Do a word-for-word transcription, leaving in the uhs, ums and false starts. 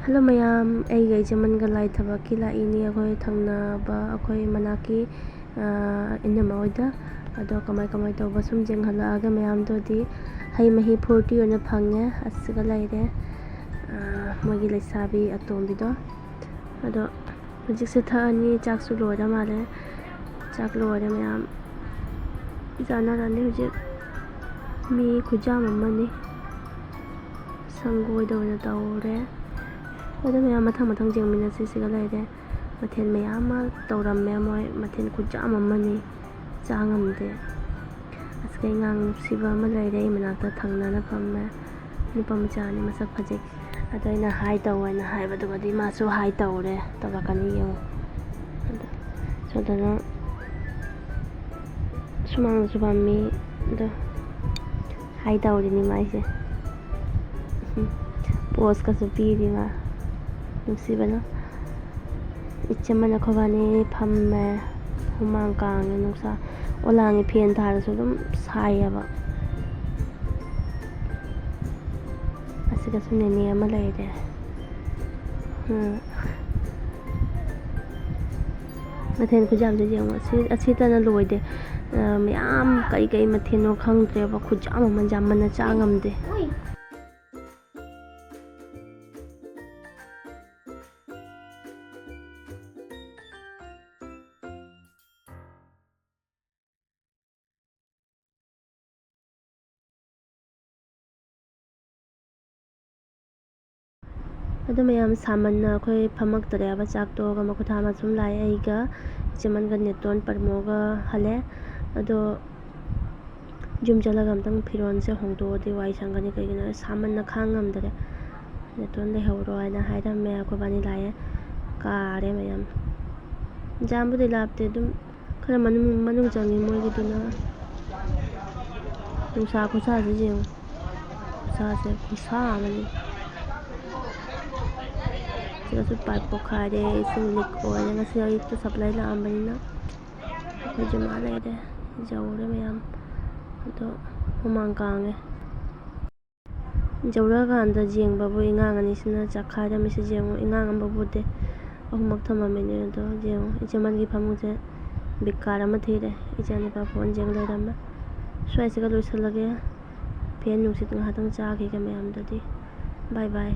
Hello ꯃꯌꯥꯝ, ꯑꯩꯒ ꯏꯆꯦꯃꯟꯒ ꯂꯥꯏ ꯊꯕꯛꯀꯤ ꯂꯥꯛꯏꯅꯤ ꯑꯩꯈꯣꯏ ꯊꯪꯅꯕ ꯑꯩꯈꯣꯏ ꯃꯅꯥꯛꯀꯤ, ꯑ, ꯏꯅꯝꯃ ꯍꯣꯏꯗ꯫ ꯑꯗꯣ ꯀꯃꯥꯏ ꯀꯃꯥꯏ ꯇꯧꯕ ꯁꯨꯝ ꯌꯦꯡꯍꯜꯂꯛꯑꯒꯦ ꯃꯌꯥꯝꯗꯨꯗꯤ꯫ ꯍꯩ ꯃꯍꯤ ꯐꯨꯔꯇꯤ ꯑꯣꯏꯅ ꯐꯪꯉꯦ, ꯑꯁꯤꯒ ꯂꯩꯔꯦ, ꯑ, ꯃꯣꯏꯒꯤ ꯂꯩꯁꯥꯕꯤ ꯑꯇꯣꯝꯕꯤꯗꯣ꯫ ꯑꯗꯣ ꯍꯧꯖꯤꯛꯁꯦ ꯊꯛꯑꯅꯤ, ꯆꯥꯛꯁꯨ ꯂꯣꯏꯔ ꯃꯥꯜꯂꯦ꯫ ꯆꯥꯛ ꯂꯣꯏꯔꯦ ꯃꯌꯥꯝ, ꯆꯥꯅꯔꯅꯤ ꯍꯧꯖꯤꯛ꯫ ꯃꯤ ꯈꯨꯌꯥꯝ ꯑꯃꯅꯤ꯫ ꯁꯪꯒꯣꯏꯗ ꯑꯣꯏꯅ ꯇꯧꯔꯦ꯫ ꯑꯗꯣ ꯃꯌꯥꯝ ꯃꯊꯪ ꯃꯊꯪ ꯌꯦꯡꯃꯤꯟꯅꯁꯤ꯫ ꯁꯤꯒ ꯂꯩꯔꯦ꯫ ꯃꯊꯦꯜ ꯃꯌꯥꯝ ꯑꯃ ꯇꯧꯔꯝꯃꯦ ꯃꯣꯏ꯫ ꯃꯊꯦꯜ ꯈꯨꯌꯥꯝ ꯑꯃꯅꯤ꯫ ꯆꯥ ꯉꯝꯗꯦ꯫ ꯑꯁ, ꯀꯩ ꯑꯉꯥꯡ ꯅꯨꯡꯁꯤꯕ ꯑꯃ ꯂꯩꯔꯦ꯫ ꯑꯩ ꯃꯅꯥꯛꯇ ꯊꯪꯅꯅ ꯐꯝꯃꯦ꯫ ꯅꯨꯄꯥ ꯃꯆꯥꯅꯤ, ꯃꯁꯛ ꯐꯖꯩ꯫ ꯑꯗꯣ ꯑꯩꯅ ꯍꯥꯏ ꯇꯧ ꯍꯥꯏꯅ ꯍꯥꯏꯕꯗꯨꯒꯗꯤ ꯃꯥꯁꯨ ꯍꯥꯏ ꯇꯧꯔꯦ꯫ ꯇꯧꯔꯛꯀꯅꯤ ꯌꯦꯡꯉꯨ꯫ ꯑꯗꯣ ꯁꯣꯝꯗꯅ ꯁꯨꯃꯥꯡꯗꯁꯨ ꯐꯝꯃꯤ꯫ ꯑꯗꯣ ꯍꯥꯏ ꯇꯧꯔꯤꯅꯤ ꯃꯥꯏꯁꯦ꯫ ꯎꯝ, ꯄꯣꯁꯀꯁꯨ ꯄꯤꯔꯤ ꯃꯥ꯫ ꯅꯨꯡꯁꯤꯕꯅ꯫ ꯏꯆꯦꯃꯟ ꯑꯩꯈꯣꯏꯕꯥꯅꯤ ꯐꯝꯃꯦ꯫ ꯍꯨꯃꯥꯡ ꯀꯥꯡꯉꯦ ꯅꯨꯡꯁꯥ꯫ ꯑꯣꯂꯥꯡꯒꯤ ꯐꯦꯟ ꯊꯥꯔꯁꯨ ꯑꯗꯨꯝ ꯁꯥꯏꯌꯦꯕ꯫ ꯑꯁꯤꯗꯁꯨ ꯅꯦꯅꯦ ꯑꯃ ꯂꯩꯔꯦ꯫ ꯎꯝ꯫ ꯃꯊꯦꯜ ꯈꯨꯌꯥꯝꯁꯦ ꯌꯦꯡꯉꯣ꯫ ꯑꯁꯤ, ꯑꯁꯤꯇꯅ ꯂꯣꯏꯗꯦ꯫ ꯑ, ꯃꯌꯥꯝ ꯀꯩ ꯀꯩ ꯃꯊꯦꯜꯅꯣ ꯈꯪꯗ꯭ꯔꯦꯕ꯫ ꯈꯨꯌꯥꯝ ꯑꯃ ꯌꯥꯝꯃꯟꯅ ꯆꯥ ꯉꯝꯗꯦ꯫ ꯑꯗꯨ ꯃꯌꯥꯝ ꯁꯥꯃꯟꯅ ꯑꯩꯈꯣꯏ ꯐꯝꯃꯛꯇꯔꯦꯕ꯫ ꯆꯥꯛ ꯇꯣꯛꯑꯒ ꯃꯈꯨꯠ ꯍꯥꯝꯕ ꯁꯨꯝ ꯂꯥꯛꯑꯦ꯫ ꯑꯩꯒ ꯏꯆꯦꯃꯟꯒ ꯅꯦꯇꯣꯟ ꯄꯔꯃꯣꯒ ꯍꯜꯂꯦ꯫ ꯑꯗꯣ ꯌꯨꯝ ꯆꯠꯂꯒ ꯑꯝꯇꯪ ꯐꯤꯔꯣꯟꯁꯦ ꯍꯣꯡꯗꯣꯛꯑꯗꯤ ꯋꯥꯏ ꯁꯪꯒꯅꯤ꯫ ꯀꯩꯒꯤꯅꯣ ꯍꯥꯏꯗꯤ ꯁꯥꯃꯟꯅ ꯈꯥꯡ ꯉꯝꯗꯔꯦ꯫ ꯅꯦꯇꯣꯟ ꯂꯩꯍꯧꯔꯣ ꯍꯥꯏꯅ ꯍꯥꯏꯔꯝꯃꯦ꯫ ꯑꯩꯈꯣꯏꯕꯥꯅꯤ ꯂꯥꯛꯑꯦ꯫ ꯀꯥꯔꯦ ꯃꯌꯥꯝ꯫ ꯌꯥꯝꯕꯨꯗꯤ ꯂꯥꯞꯇꯦ, ꯑꯗꯨꯝ ꯈꯔ ꯃꯅꯨꯡ, ꯃꯅꯨꯡ ꯆꯪꯉꯤ ꯃꯣꯏꯒꯤꯗꯨꯅ꯫ ꯅꯨꯡꯁꯥ ꯈꯨꯁꯥꯁꯦ ꯌꯦꯡꯉꯨ꯫ ꯈꯨꯁꯥꯁꯦ ꯈꯨꯁꯥ ꯑꯃꯅꯤ꯫ ꯁꯤꯗꯁꯨ ꯄꯥꯏꯞ ꯄꯣꯛꯈꯥꯏꯔꯦ, ꯏꯁꯤꯡ ꯂꯤꯛ ꯑꯣꯏꯔꯦ꯫ ꯉꯁꯤ ꯑꯌꯨꯛꯇ ꯁꯄ꯭ꯂꯥꯏ ꯂꯥꯛꯑꯝꯕꯅꯤꯅ ꯑꯩꯈꯣꯏ ꯖꯃꯥ ꯂꯩꯔꯦ꯫ ꯌꯧꯔꯦ ꯃꯌꯥꯝ꯫ ꯑꯗꯣ ꯍꯨꯃꯥꯡ ꯀꯥꯡꯉꯦ꯫ ꯌꯧꯔꯛꯑꯀꯥꯟꯗ ꯌꯦꯡꯕꯕꯨ ꯏꯉꯥꯡ ꯑꯅꯤꯁꯤꯅ ꯆꯥꯛꯈꯥꯏꯔꯝꯃꯤꯁꯦ ꯌꯦꯡꯉꯨ꯫ ꯏꯉꯥꯡ ꯑꯃꯕꯨꯗꯤ ꯑꯍꯨꯝꯃꯛ ꯊꯝꯃꯝꯃꯤꯅꯦ꯫ ꯑꯗꯣ ꯌꯦꯡꯉꯨ, ꯏꯆꯦꯃꯟꯒꯤ ꯐꯃꯨꯡꯁꯦ ꯕꯤꯀꯥꯔ ꯑꯃ ꯊꯤꯔꯦ꯫ ꯏꯆꯥꯅꯨꯄꯥ ꯐꯣꯟ ꯌꯦꯡ ꯂꯩꯔꯝꯃꯦ꯫ ꯁ꯭ꯋꯥꯏꯁꯤꯒ ꯂꯣꯏꯁꯤꯜꯂꯒꯦ꯫ ꯐꯦꯟ ꯅꯨꯡꯁꯤꯠ ꯉꯥꯏꯍꯥꯛꯇꯪ ꯆꯥꯈꯤꯒꯦ ꯃꯌꯥꯝꯗꯗꯤ꯫ ꯕꯥꯏ ꯕꯥꯏ꯫